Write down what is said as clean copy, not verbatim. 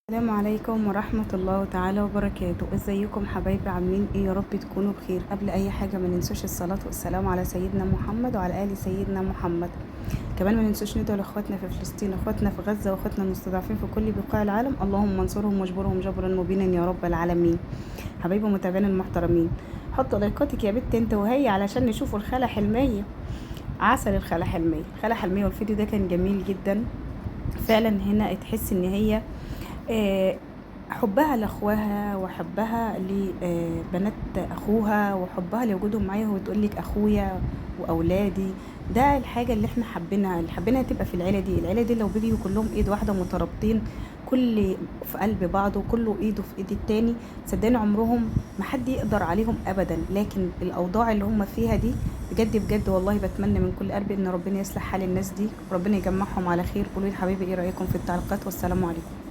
السلام عليكم ورحمة الله تعالى وبركاته. ازيكم حبايبي؟ عاملين ايه؟ يا رب تكونوا بخير. قبل اي حاجة ما ننسوش الصلاة والسلام على سيدنا محمد وعلى آل سيدنا محمد. كمان ما ننسوش ندعو لاخواتنا في فلسطين، اخواتنا في غزة، واخواتنا المستضعفين في كل بقاع العالم. اللهم انصرهم واجبرهم جبرا مبينا يا رب العالمين. حبايبي ومتابعينا المحترمين، حطوا لايكاتك يا بنت انت وهي علشان نشوفوا الخالة حلمية، عسل الخالة حلمية. خالة حلمية والفيديو ده كان جميل جدا فعلا. هنا تحس ان هي حبها لاخوها وحبها لبنات اخوها وحبها لوجودهم معايا، وتقول لك اخويا واولادي. ده الحاجة اللي احنا حابينها، اللي حابينها تبقى في العيلة دي. العيلة دي لو بيجوا كلهم ايد واحدة مترابطين، كل في قلب بعضه وكله ايده في ايد التاني، صدقني عمرهم ما حد يقدر عليهم ابدا. لكن الاوضاع اللي هم فيها دي بجد بجد والله بتمنى من كل قلبي ان ربنا يصلح حال الناس دي وربنا يجمعهم على خير. قولوا لي حبايبي ايه رايكم في التعليقات، والسلام عليكم.